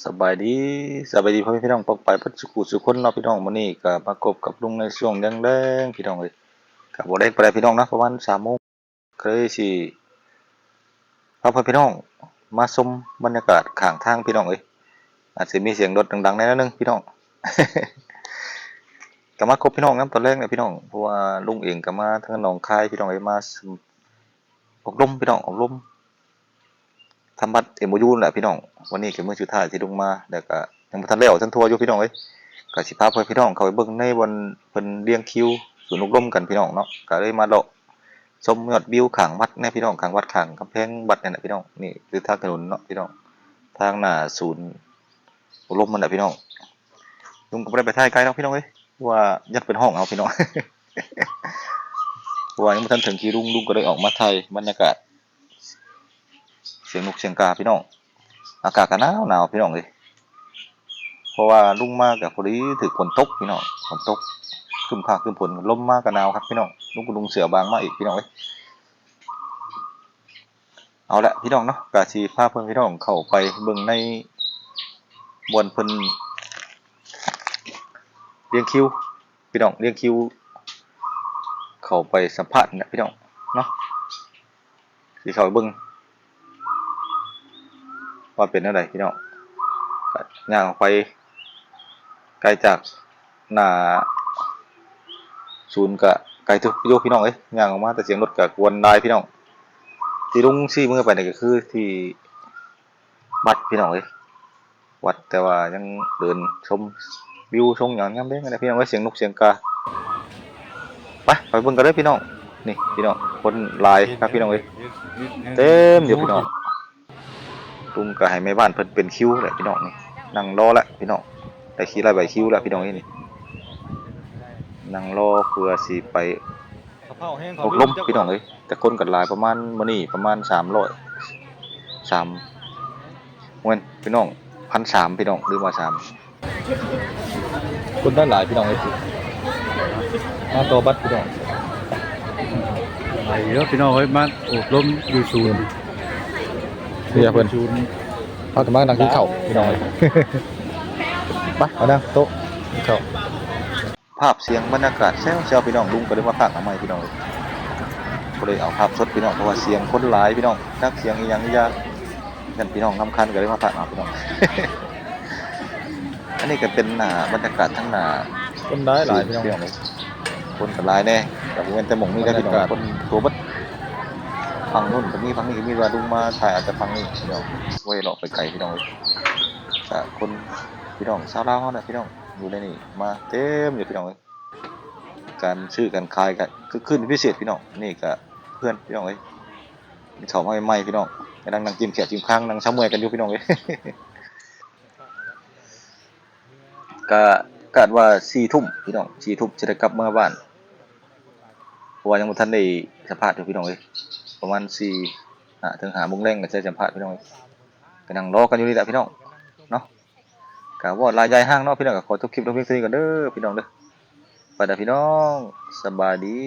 ສະບາຍດີ ສະບາຍດີພໍ່ແມ່ພີ່ນ້ອງປ້ອງປາຍເບິດສູ່ຜູ້ສູ່ຄົນເນາະພີ່ນ້ອງ. ມື້ນີ້ກໍມາພົບກັບລຸງໃນຊ່ວງແລງໆ ພີ່ນ້ອງເອີຍ, ກໍບໍ່ແລງປານໃດພີ່ນ້ອງເນາະ, ປະມານສາມໂມງ ກໍເລີຍຊິພາພໍ່ແມ່ພີ່ນ້ອງມາຊົມບັນຍາກາດຂ້າງທາງພີ່ນ້ອງເອີຍ. ອາດຊິມີສຽງລົດດັງໆ ແດ່ໜ້ອຍໜຶ່ງພີ່ນ້ອງ. ກໍມາພົບພີ່ນ້ອງຍາມຕອນແລງແຫຼະພີ່ນ້ອງ, ເພາະວ່າລຸງເອງກໍມາທາງໜອງຄາຍພີ່ນ້ອງເອີຍ, ມາ ອົບຮົມພີ່ນ້ອງ, ອົບຮົມທຳບັດເອັມໂອຢູນີ້ແຫຼະພີ່ນ້ອງ. ວັນນີ້ກໍມື້ສຸດທ້າຍທີ່ລົງມາ ແລ້ວກໍຍັງບໍ່ທັນແລ້ວທັນທົ່ວຢູ່ພີ່ນ້ອງເອີຍ. ກໍຊິພາພໍ່ແມ່ພີ່ນ້ອງເຂົ້າໄປເບິ່ງໃນບ່ອນເພິ່ນລຽງຄິວສູນອົບຮົມກັນພີ່ນ້ອງເນາະ, ກໍເລີຍມາເລາະຊົມຍອດວິວຂ້າງວັດແດ່ພີ່ນ້ອງ, ຂ້າງວັດ ຂ້າງກຳແພງວັດນັ້ນແຫຼະພີ່ນ້ອງ. ນີ້ຄືທາງຖະໜົນເນາະພີ່ນ້ອງ, ທາງໜ້າສູນອົບຮົມນັ້ນແຫຼະພີ່ນ້ອງ. ລຸງກໍບໍ່ໄດ້ໄປຖ່າຍໄກດອກພີ່ນ້ອງເອີຍ, ເພາະວ່າຢ້ານເພິ່ນຮ້ອງເອົາພີ່ນ້ອງ. ເພາະວ່າຍັງບໍ່ທັນເຖິງທີ່ລຸງ, ລຸງກໍເລີຍອອກມາຖ່າຍບັນຍາກາດ ສຽງນົກສຽງກາພີ່ນ້ອງ. ອາກາດກໍໜາວໆ ພີ່ນ້ອງເອີຍ, ເພາະວ່າລຸງມາກໍພໍດີຖືກຝົນຕົກພີ່ນ້ອງ, ຝົນຕົກ ຄຶ້ມຟ້າຄຶ້ມຝົນ, ລົມມາກໍໜາວຄັກພີ່ນ້ອງ. ລຸງກໍນຸ່ງເສື້ອບາງມາອີກພີ່ນ້ອງເອີຍ. ເອົາລະພີ່ນ້ອງເນາະ, ກໍຊິພາເພື່ອນພີ່ນ້ອງເຂົ້າໄປເບິ່ງໃນບ່ອນເພິ່ນລຽງຄິວພີ່ນ້ອງ, ລຽງຄິວເຂົ້າໄປສຳພາດນີ້ແຫຼະພີ່ນ້ອງເນາະ. ຊິເຂົ້າໄປເບິ່ງວ່າເປັນແນວໃດພີ່ນ້ອງ. ກໍຍ່າງອອກໄປ ໄກຈາກໜ້າສູນກະໄກເຕີບຢູ່ພີ່ນ້ອງເອີຍ, ຍ່າງອອກມາແຕ່ສຽງລົດກະກວນຫຼາຍພີ່ນ້ອງ. ທີ່ລຸງຊີ້ມືໄປນີ້ກໍຄືທີ່ວັດພີ່ນ້ອງເອີຍ, ວັດ, ແຕ່ວ່າຍັງເດີນຊົມວິວຊົມຫຍັງຍາມແລງຫັ້ນແຫຼະພີ່ນ້ອງເອີຍ. ສຽງນົກສຽງກາ, ໄປ ໄປເບິ່ງກັນເດີພີ່ນ້ອງ. ນີ້ພີ່ນ້ອງ, ຄົນຫຼາຍຄັກພີ່ນ້ອງເອີຍ, ເຕັມຢູ່ພີ່ນ້ອງ. ລຸງກໍໃຫ້ແມ່ບ້ານເພິ່ນເປັນຄິວແຫຼະພີ່ນ້ອງ, ນີ້ນັ່ງລໍແລ້ວພີ່ນ້ອງ, ໄດ້ຄິວ ໄດ້ໃບຄິວແລ້ວພີ່ນ້ອງເອີຍ. ນີ້ນັ່ງລໍເພື່ອຊິໄປອົບຮົມພີ່ນ້ອງເອີຍ. ແຕ່ຄົນກໍຫຼາຍປະມານ ມື້ນີ້ປະມານສາມຮ້ອຍ ສາມ ແມ່ນພີ່ນ້ອງ, ພັນສາມພີ່ນ້ອງ, ຫຼືວ່າສາມ ຄົນຫຼາຍໆ ພີ່ນ້ອງເອີຍ, ມາຕໍ່ບັດພີ່ນ້ອງ. ໄປເດີພີ່ນ້ອງເອີຍ, ມາອົບຮົມຢູ່ສູນ ເພື່ອເພິ່ນ ສູນ ພາກັນມານັ່ງກິນເຂົ້າພີ່ນ້ອງເອີຍ. ໄປ ມານັ່ງໂຕະກິນເຂົ້າ. ພາບສຽງບັນຍາກາດແຊວໆ ພີ່ນ້ອງ, ລຸງກໍເລີຍມາພາກມາໃໝ່ພີ່ນ້ອງເອີຍ, ບໍ່ໄດ້ເອົາພາບສົດພີ່ນ້ອງ ເພາະວ່າສຽງຄົນຫຼາຍພີ່ນ້ອງ, ຈັກສຽງອີ່ຫຍັງອີ່ຢ່າງ ຢ້ານພີ່ນ້ອງລຳຄານ ກໍເລີຍມາພາກເອົາພີ່ນ້ອງ. ອັນນີ້ກໍເປັນໜ້າບັນຍາກາດທາງໜ້າ ຄົນຫຼາຍໆ ພີ່ນ້ອງ, ຄົນກໍຫຼາຍແດ່, ກໍບໍ່ແມ່ນແຕ່ໝ່ອງນີ້ແຫຼະພີ່ນ້ອງ, ຄົນທົ່ວເບິດ. ຝັ່ງນັ້ນກໍມີ, ຝັ່ງນີ້ກໍມີ, ວ່າລຸງມາຖ່າຍເອົາແຕ່ຝັ່ງນີ້ພີ່ນ້ອງ, ບໍ່ໄດ້ເລາະໄປໄກພີ່ນ້ອງເອີຍ. ກໍຄົນ ພີ່ນ້ອງຊາວລາວເຮົານະພີ່ນ້ອງ ຢູ່ໃນນີ້ມາເຕັມຢູ່ພີ່ນ້ອງເອີຍ. ການຊື້ການຂາຍກໍຄຶກຄື້ນເປັນພິເສດພີ່ນ້ອງ. ນີ້ກໍເພື່ອນພີ່ນ້ອງເອີຍ, ເຂົ້າມາໃໝ່ໆ ພີ່ນ້ອງ, ກຳລັງນັ່ງຈິ້ມແຂ້ວຈິ້ມຄາງ ນັ່ງເຊົາເມື່ອຍກັນຢູ່ພີ່ນ້ອງເອີຍ. ກະຄາດວ່າສີ່ທຸ່ມພີ່ນ້ອງ, ສີ່ທຸ່ມຊິໄດ້ກັບເມືອບ້ານ, ເພາະວ່າຍັງບໍ່ທັນໄດ້ສຳພາດຢູ່ພີ່ນ້ອງເອີຍ. ປະມານສີ່ ຫ້າ ເຖິງຫ້າໂມງແລງກໍຈະໄດ້ສຳພາດພີ່ນ້ອງເອີຍ. ກໍນັ່ງລໍກັນຢູ່ນີ້ແຫຼະພີ່ນ້ອງເນາະ. ກໍເວົ້າຫຼາຍຢາຍຫ່າງເນາະພີ່ນ້ອງ, ກໍຂໍຈົບຄລິບລົງພຽງເທົ່ານີ້ກ່ອນເດີພີ່ນ້ອງເດີ. ໄປລະພີ່ນ້ອງ, ສະບາຍດີ.